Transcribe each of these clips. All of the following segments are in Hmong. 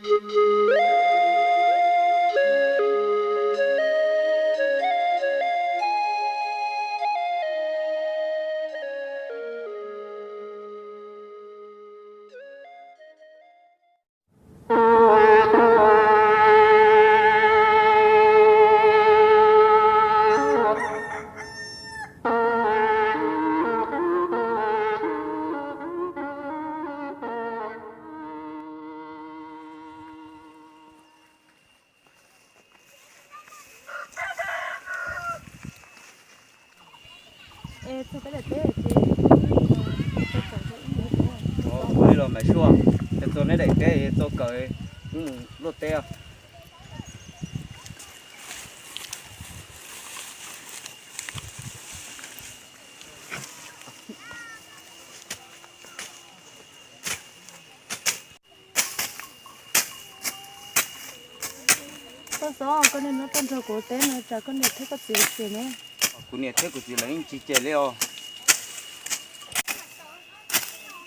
Ua li los Maiv Suab, es txua neb daim teb es txua kawm mus luaj teb os. Koj Xab, koj niaj hnub tuaj nrog kuv teb no, tsam koj niam thiab koj txiv lawv cem ne. Kuv niam thiab kuv txiv lawv yeej tsis cem li os.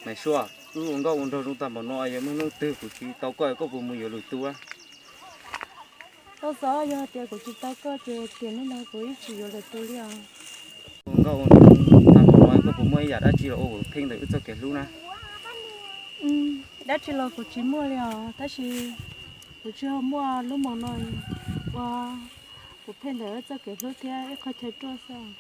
Maiv Suab, wb ua nkauj ua nraug zoo tag npaum no, yog muaj hnub twg kuv tsis tau koj, koj puas mus yuav lwm tus? Koj Xab, yog hais tias kuv tsis tau koj ces tiam neej no kuv yeej tsis yuav lwm tus li os. Ua nkauj ua nraug zoo tag npaum no, koj puas muaj ib yam dab tsi los ua pheej ntawm wb txoj kev hlub na? Dab tsi los kuv tsis muaj li os, tab sis kuv tsuas muaj lub moo no ua kuv pheej ntawm wb txoj kev hlub thiab ib qho chaw ruaj xwb.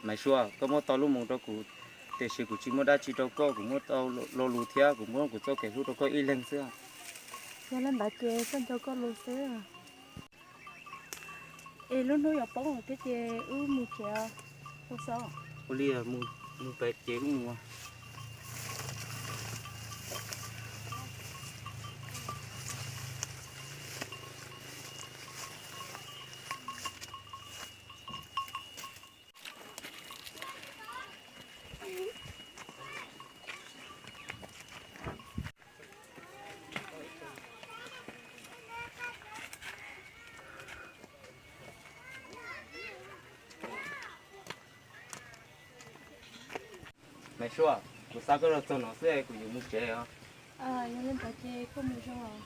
Maiv Suab, koj muab tau lub moo rau kuv, tiam sis kuv tsis muaj dab tsi rau koj, kuv muab tau lo lus thiab kuv muab kuv txoj kev hlub rau koj ib leeg xwb. Yog li ntawd ces koj nco koj lus xwb. Es lub hnub yuav poob thiab ces wb mus tsev. Koj Xab, ua li mus pem ces wb mus. Maiv Suab, kuv xa koj los txog no xwb, kuv yuav mus tsev os. Yog li ntawd ces koj mus zoo os.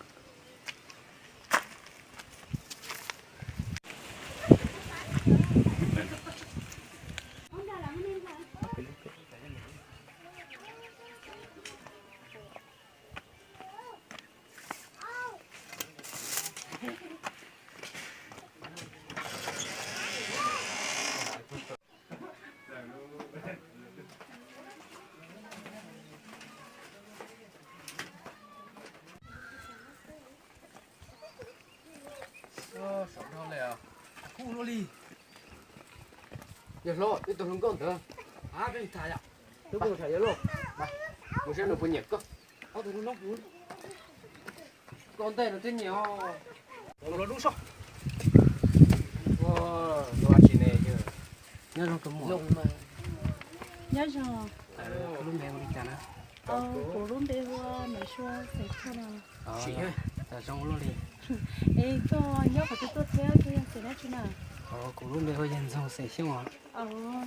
Yawg hlob, wb tus hluas nkauj ntawd, peb tham yom, wb peb tham yawg lauj, mus saib nws puas nyiam koj. Ob tug hluas nkauj, koj ntej no twb nyiam os. Los lub soj. Ua, ua tsis ne yawg. Nyob zoo tus muam. Nyob zoo. Lub npe hu li cas na? Kuv lub npe hu ua Maiv Suab xeem Thoj no. Zoo ua luaj li. Es koj nyob qhov twg tuaj thiab koj yog xeem dab tsi na? Kuv lub npe hu Yawg Ntxoog xeem Xyooj os.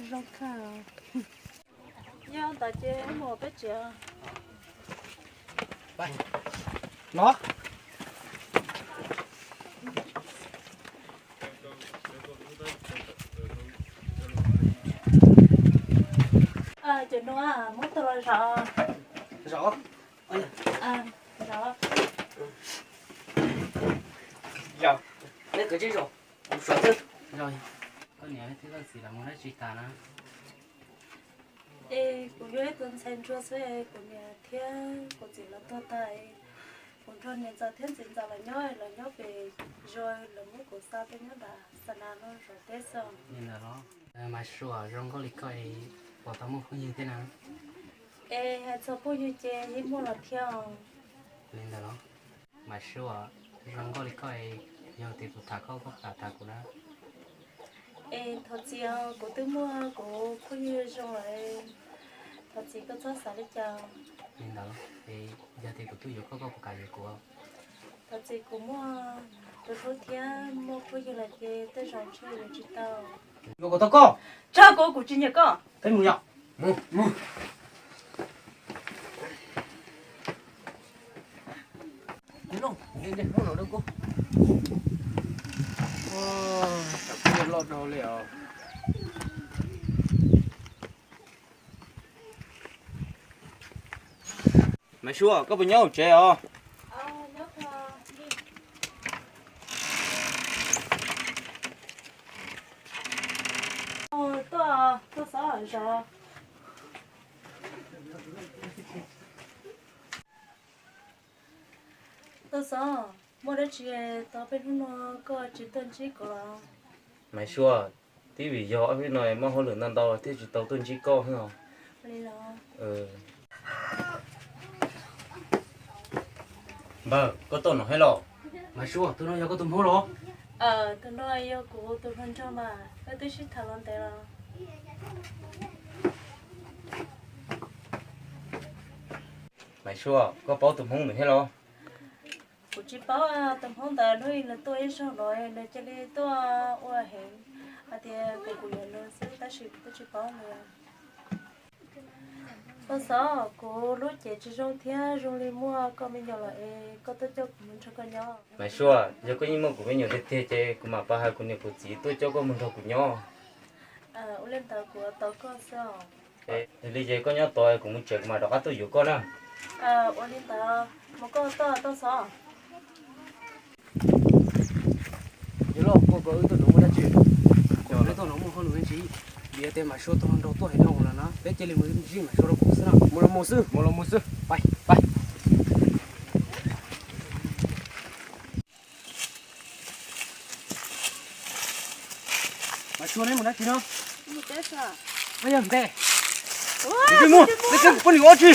Zoo kawg. Yog ntawd ces mus peb tsev. Los. Cov no muab tau los zov. Zov. Zov. Yog, neb kwv tij zoo, mus zov xwb. Koj niam thiab koj txiv lawv mus dab tsi tas na? Es kuv yog ib tug ntxhais ntsuag xwb, kuv niam thiab kuv txiv lawv tuag tas, kuv nrog niam ntxawm thiab txiv ntxawm lawv nyob, lawv nyob pem zos, lawv muab kuv xa tuaj nyob nram Xab Nas no zov teb xwb. Li ntawd los? Mas Suab, zoo nkauj li koj es puas tau muaj phooj ywg thiab na? Es hais txog phooj ywg ces yeej muaj los thiab os. Li ntawd los? Mas Suab, zoo nkauj li koj es yog tias kuv tham koj, koj puas kam tham kuv na? Es thov txim os, kuv twb muaj kuv phooj ywg zoo lawm, thov txim koj txhob xav li cas. Li ntawd los? Es yog tias kuv twb yuav koj, koj puas kam yuav kuv? Thov txim, kuv muaj tus hlub thiab muaj phooj ywg lawm ces tej zaum ntshe yuav tsis tau. Yuav kom tau koj. Tso kuv, kuv tsis nyiam koj. Peb mus yom. Mus, mus. Loj dhau li os. Maiv Suav, koj puas nyob hauv tsev os? Tuaj, tuaj xov zov. Tuaj xov, muaj dab tsi tau peb hnub no koj tsis tuaj ntsib kuv los? Maiv Suav, twb vim yog ob peb no muaj hauj lwm ntau ntau thiaj tsis tau tuaj ntsib koj xwb os. Li los? Npawg, koj tuaj no thiab los? Maiv Suav, tus no yog koj tus hmoob los? Tus no yog kuv tus hluas nraug mas, wb twb sib tham los ntev los. Maiv Suav, koj paub tus hmoob ntawd thiab los? Kuv tsis paub tus hmoob ntawd, hnub ib nws tuaj ib zaug no nws cia li tuaj ua heev hais tias kom kuv yuav nws xwb tab sis kuv twb tsis paub nws. Koj xav, kuv lub cev tsis zoo thiab zoo li muaj koj me nyuam lawm es koj tuaj coj kuv mus nrog koj nyob. Maiv Suav, yog koj yeej muaj kuv me nyuam tiag tiag ces kuv mam pab hais kuv niam kuv txiv tuaj coj koj mus nrog kuv nyob. Ua li ntawd kuv ua tau koj xwb. Yog li ces koj nyob tos kuv mus tsev kuv mam rov qab tuaj yuav koj na. Ua li ntawd, mus koj tuaj, tuaj xov. Yog los, koj kom wb tuaj no muaj dab tsi? Wb tuaj no muaj hauj lwm ntsis, vim tias Maiv Suav tus hluas nraug tuaj heev dhau lawm na, peb cia li mus ntsib Maiv Suav rau kuv xwb na. Mus los mus xwb, mus los mus xwb, pais, pais. Maiv Suav, neb mus dab tsi no? Yog ntes. Poj niam ua tsi?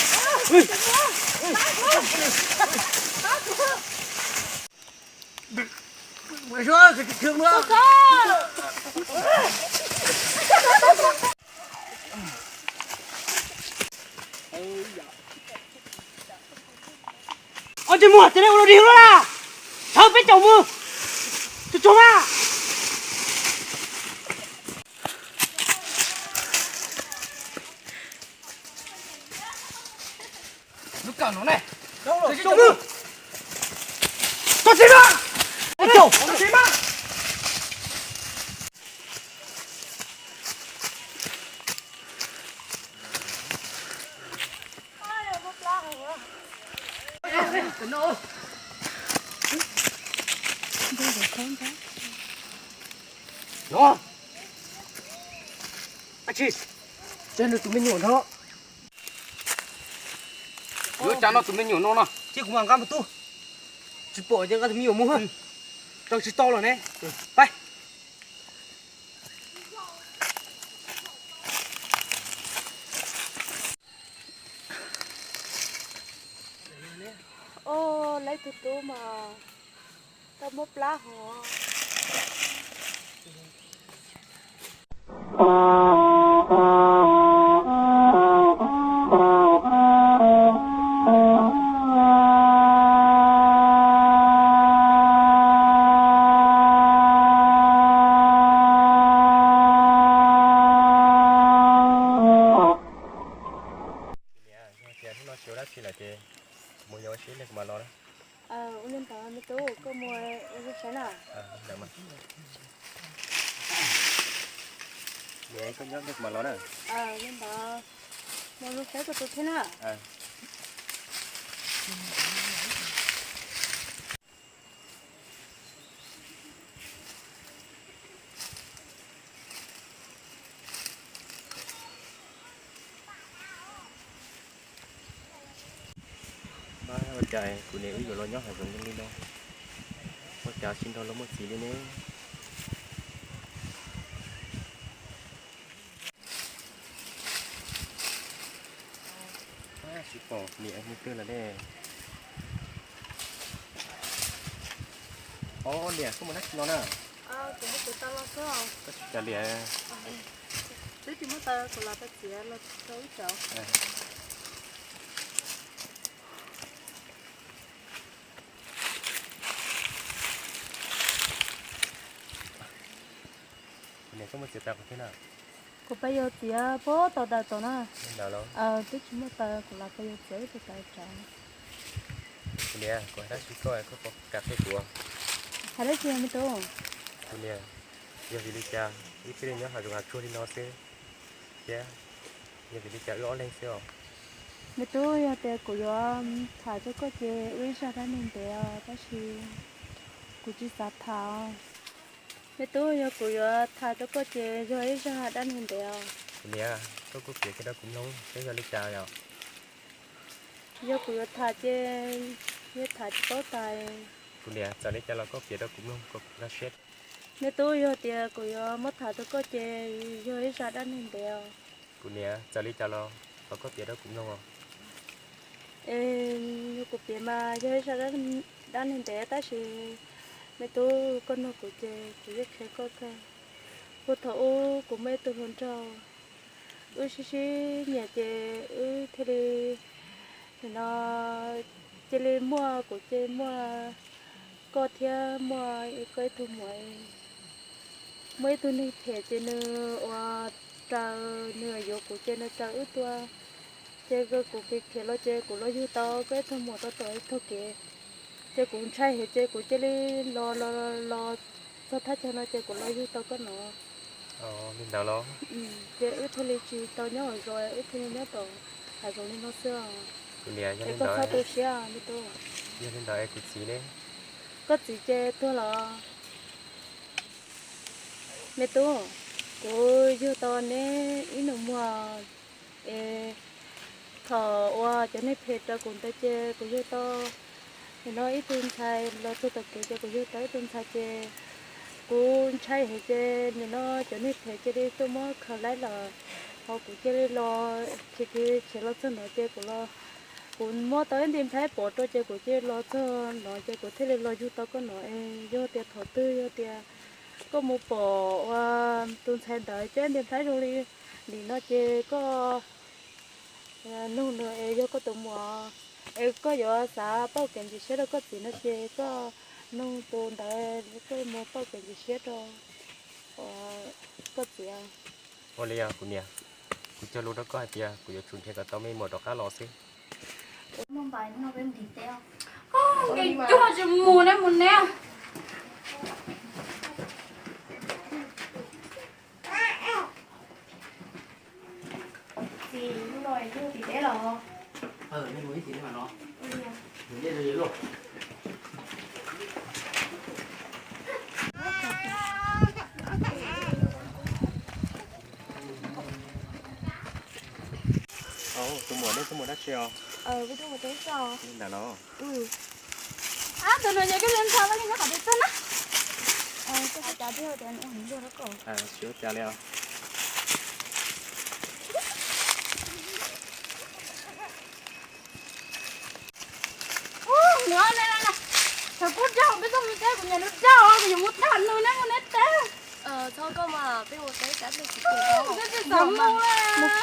Ua tsis muag ces nej ua dog dig luaj na. Sawv peb caum mus. Tsuag tsuag mas. Lub kawm no ne. Tso tsis mas. Tso tsis mas. No. Ua tsi, tseg nws tus me nyuam nrog. Yuav ua cas no tus me nyuam no no. Cia kuv mam nqa mus tub. Tsis pom ces nqa tus me nyuam mus. Tso tsis tau los ne. Pais. Au, lawv tus tub mas tau muab plab hov. Tias hnub no tsis ua dab tsi lawm ces mus yos ua si ib pliag kuv mam los na. Ua li ntawd me tub, koj mus ua si saib na. Koj nyob ib pliag kuv mam los na. Li ntawd mus zoo saib koj tus thiab na. Ua cas kuv niam wb yuav los nyob hav zoov zoo li no? Ua cas sib nrog luag muaj txiv li ne? Tsis pom niam mus twg lawm ne. Os, niam, koj mus dab tsi los na? Koj tsis cas liam. Twb tsis muab taw, kuv los taw txiav los rau wb cauv. Niam, Muaj txiav taws qhov twg na? Kuv pab yuav txiav puag tom taws tom na. Li ntawd los? Twb tsis muaj taws, kuv lam pab yuav txiav ib tug taws tsav. Kuv niam, kuv hais dab tsi koj, koj puas kam qhia kuv? Hais dab tsi me tub? Kuv niam, yog vim li cas wb thiaj li nyob hav zoov hav tsuag li no xwb thiab? Yog vim li cas wb ob leeg xwb os? Me tub, yog tias kuv yuav tham rau koj ces wb ib zaj dab neeg ntev os, tab sis kuv tsis xav tham. Me tub, yog kuv yuav tham rau koj ces yog ib zaj dab neeg ntev os. Kuv niam, koj kuj piav kiag rau kuv mloog seb yog li cas yom? Yog kuv yuav tham ces yeej tham tsis paub tas. Kuv niam, txawm li cas los koj piav rau kuv mloog kom kuv nkag siab. Me tub, yog tias kuv yuav muab tham rau koj ces yog ib zaj dab neeg ntev os. Kuv niam, txawm li cas los thov koj piav rau kuv mloog os. Yog kuv piav mas yog ib zaj dab neeg ntev, tab sis me tub, koj nug kuv ces kuv yeej qhia koj kawg. Puag thaum ub kuv muaj ib tug hluas nraug, wb sib sib nyiam ces wb thiaj li, nim no cia li muaj, kuv cia li muaj koj thiab muaj koj ib tug muam. Muaj ib tug neeg phem ces nws ua raws, nws yuav kuv ces nws raws wb tua. Ces kuv khiav khiav los ces kuv los yug tau koj ib tug muam tau tom ib tog kev. Ces kuv ntshai heev ces kuv cia li los los los txog thaj chaw no ces kuv los yug tau koj no. Li ntawd los? Ces wb thiaj li tsis tau nyob hauv zos, wb thiaj li nyob tom hav zoov li no xwb os. Es koj txhob tu siab me tub. Yog li ntawd es kuv txiv ne? Koj txiv ces tuag los. Me tub, kuv yug tau neb ib nus muag es thaum uas cov neeg phem raws kuv ntawd ces kuv yug tau nim no ib tug ntxhais los txog tom kev ces kuv yug tau ib tug ntxhais ces kuv ntshai heev ces nim no cov neeg phem cia li tuaj muab khaws laib lawm, ho kuv cia li los khiav khiav khiav los txog no ces kuv los, kuv muab tau ib nti nplhaib pov rau ces kuv cia li los txog no ces kuv thiaj li los yug tau koj no es yog tias thaum twg yog tias koj mus pom ua tus ntxhais ntawd coj ib nti nplhaib zoo li nim no ces koj nug nws es yog koj tus muam es koj yuav xav pauj kev ntxim siab rau koj txiv no ces koj nug tus ntawd koj mus pauj kev ntxim siab rau koj txiv. Ua li os kuv niam, kuv cog lus rau koj hais tias kuv yuav tsum nrhiav kom tau me muam rov qab los xwb. Nkees cuag tsis mus ne mus ne. Txiv, hnub no yog tim teb los? Mus ib tim teb mas no. Tus muam, nej tuaj mus dab tsi os? Li ntawd los? Ab, tus no yog koj li ntxhais, koj li ntxhais qhov twg tuaj na? Tsis ua cas li os. Nws ne, thaum kuv dag peb tuaj mus teb, kuv nyiam nws dag os, kuv yuav mus tham nws ne, mus neb teb. Txhob koj mas, peb mus teb, peb tsis xav mus. Mus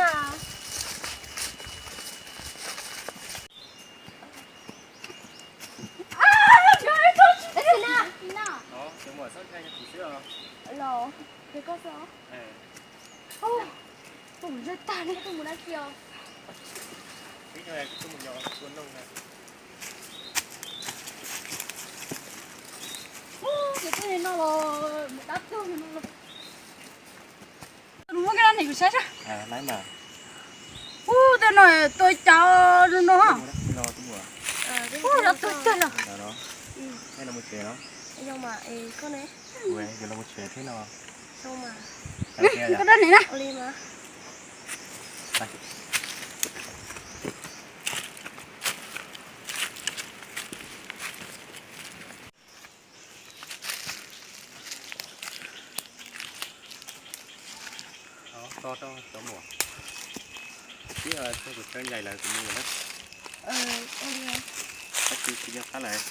mas. Los, ces koj xwb. Tus zej tag li, koj tuaj mus dab tsi os? Ces twb li no los dab tuag li no los. Muab kiag no nim kuv saib saib. Ub, tej no tua cas zoo no. Ub, dab tuag tiag los. Koj dab nim na. Tso rau cov muam. Tib kuv chaw ncaim lawm kuv mus lawm na. Tab sis tsis yog qab lawm.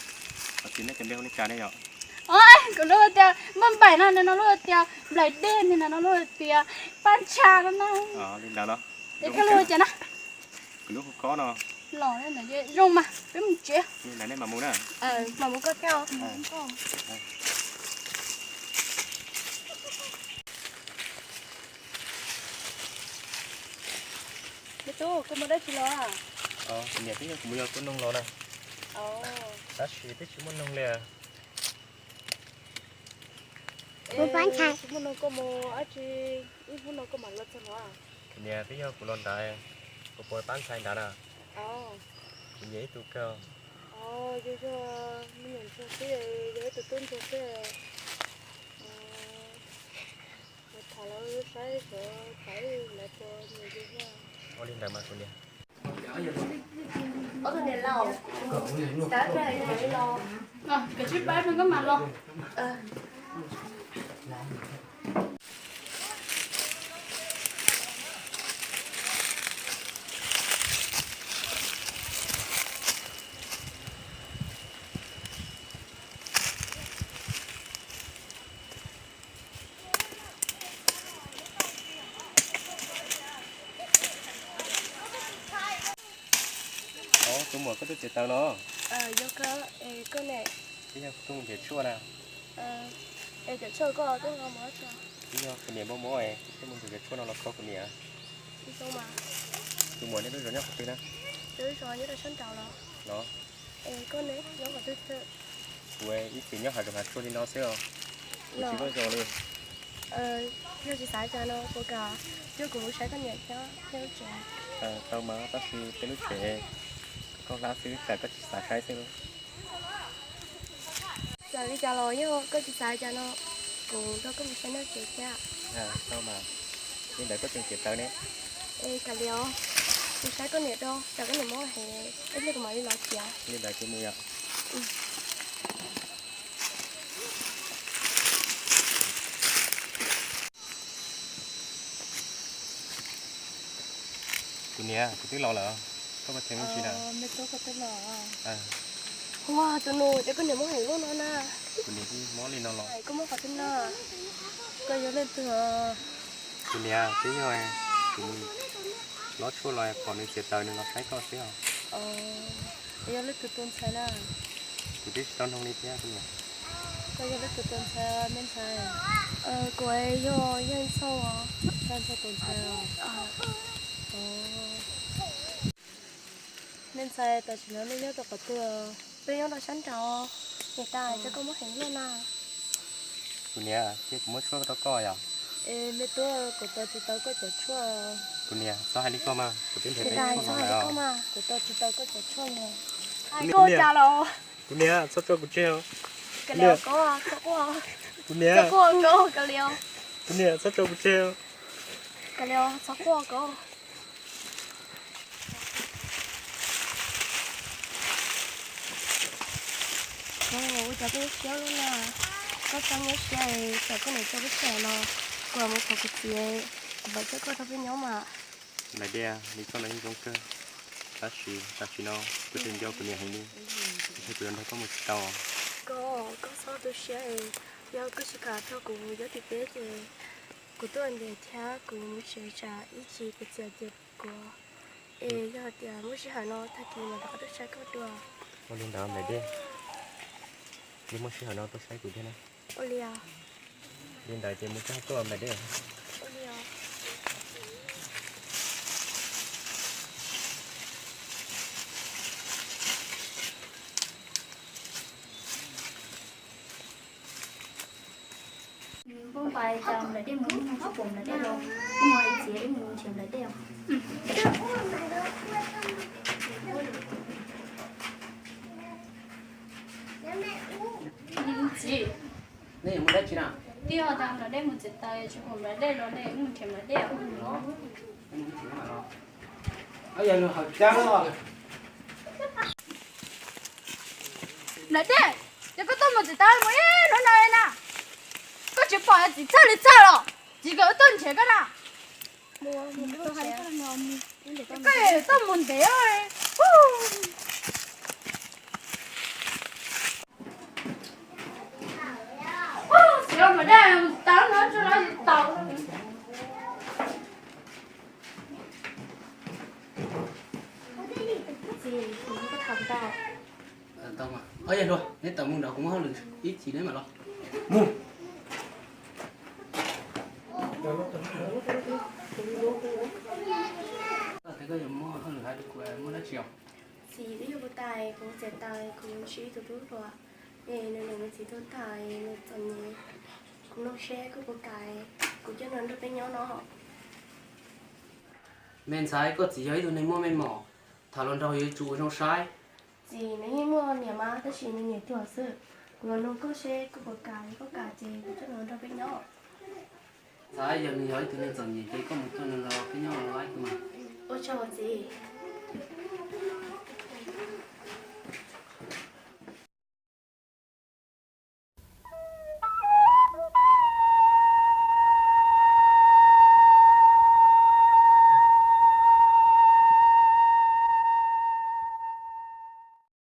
Qhov txiv nej cov npe hu li cas ne yom? Kuv lub tias npaj npaim no, no lub tias nplaim dej, no lub tias paj ntsha no na. Li ntawd los? Es koj lub tias na? Kuv lub hu Kob no. Los zoo mas, peb mus tsev. Li ntawd nej mam mus na. Mam mus koj koj. Mus koj. Tub, koj mus dab tsi los? Kuv niam, twb yog kuv mus yos tua noog los na. Tab sis twb tsis muaj noog li. Tsis muaj noog, koj mus dab tsi ib hnub no koj mam los txog no? Kuv niam, twb yog kuv los nrad, kuv pab ntxhais nrad na. Kuv nyiam ib tug kawg. Yog, yog me nyuam ntsuag xwb, yog ib tug tub ntsuag xwb. Mus tham lawv saib sawv tham lawv puas nyiam yus thiab. Ua li ntawd mas kuv niam. Ob tug niam laus, tab sis los, koj mam los. Tus muam, koj tuaj txiav taws los? Yog, koj ne? Twb yog kuv tuaj mus nrhiav tshuaj na. Es cov tshuaj koj twb nqa mus tso. Twb yog kuv niam muab mob es kuv thiaj mus nrhiav cov tshuaj no los kho kuv niam. Tus muam, nej lub zos nyob qhov twg na? Lub zos nyob rau sab nraud los. Los. Es koj ne, nyob qhov twg? Kuv ib txwm nyob hav zoov hav tsuag li no xwb os. Kuv tsis muaj zos li. Yog tsis xav cas no puas kam coj kuv mus saib koj niam thiab lub tsev? Tau mas, tab sis peb lub tsev koj hlab xwb, tsam koj tsis xav saib xwb. Txawm li cas los yog koj tsis xav cas no, kuv nrog koj mus saib nej tsev thiab. Tau mas, li ntawd koj tseem txiav taws ne? Es kav liam, kuv saib koj niam rau, tsam koj niam mob heev, ib pliag kuv mam li los txiav. Li ntawd ces mus yom. Kuv niam, kuv twb los lawm, koj puas theev me ntsis na? Ua, tus nus, cas koj niam mob heev luaj no na? Kuv niam twb mob li no los. Koj mob qhov twg na? Koj yog leej twg? Kuv niam, twb yog kuv mus lob tshuaj los pom nws txiav taws nws los saib koj xwb os. Yog leej twg tus ntxhais na? Kuv twb tsis tau noog li thiab kuv niam. Koj yog leej twg tus ntxhais me ntxhais? Kuv yog Yeej Txhoj. Yeej Txhoj tus ntxhais os. Me ntxhais, tam sim no nej nyob rau qhov twg? Peb nyob rau sab nraud. Niam tais, cas koj mob heev luaj na? Kuv niam, cia kuv muab tshuaj rau koj yom. Es me tub, kuv tos tsis tau koj cov tshuaj. Kuv niam, txhob hais li koj mas, kuv twb nrhiav tau tshuaj no lawm. Kuv tos tsis tau koj cov tshuaj no. Koj cas los? Kuv niam, txhob tso kuv tseg os. Kuv niam, txhob quaj, kuv niam, txhob tso kuv tseg os. Kav liam, txhob quaj koj. Koj ua cas koj siab luaj na? Koj txhob nyuaj siab, tsam koj niam tso peb sij hawm no, kuv los mus thov kuv txiv, kuv mam coj koj rau peb nyob mas. Nais Dej, li koj los yeej zoo kawg, tab sis tam sim no kuv tseem nco kuv niam heev li, ntshe kuv yuav nrog koj mus tsis tau. Koj, koj txhob tu siab, yog koj tsis kam nrog kuv nyob tim teb ces kuv tuaj ntawm thiab kuv mus tsev tsam ib chim kuv txiv ces kuv, es yog hais tias muaj sij hawm no tag kis mam rov qab tuaj saib koj dua. Ua li ntawd Nais Dej, li muaj sij hawm no tuaj saib kuv thiab na. Ua li os. Li ntawd ces mus txog tuaj Nais Dej. Ua li os. Npauj Npais, cas Nplais Dej mus tsis pom Nplais Dej los, mus ib txiv wb mus nrhiav Nplais Dej os. Txiv, nej yuav mus dab tsi na? Twb yog tias Nplais Dej mus txiav taws tsis pom Nplais Dej los ne, wb mus nrhiav Nplais Dej os. Yog nws hawm cab los. Nplais Dej, ces koj tuaj mus txiav taws mus ib hnub no li na, koj tsis pom txiv txawj li txawj los, txiv kom wb tuaj nrhiav koj na. Koj tuaj mus ntev. Txiv Nplais Dej, taws no tso los tsis tau. Txiv, kuv nrog koj tham tau. Neb tawm mus nrad, kuv muab hauj lwm ib chim neb mam los. Mus. Koj tias koj yuav Txiv, twb yog kuv tas, kuv txiav taws, kuv ntsib tus tub hluas, es nws niam nws txiv tuag tas, nws txom nyem, kuv nug seb koj puas kam kuv coj nws nrog peb nyob no. Me ntxhais, koj txiv yog ib tug neeg muaj meej mom, tham hluas nraug yuav tsum ua zoo saib. Txiv, nws yeej muaj niam mas tab sis nws niam tuag xwb, kuv los nug koj seb koj puas kam, koj kam ces kuv coj nws nrog peb nyob. Ntxhais, yog nws yog ib tug neeg txom nyem ces koj mus coj nws los peb nyob los laib kuv mas. Ua tsaug txiv.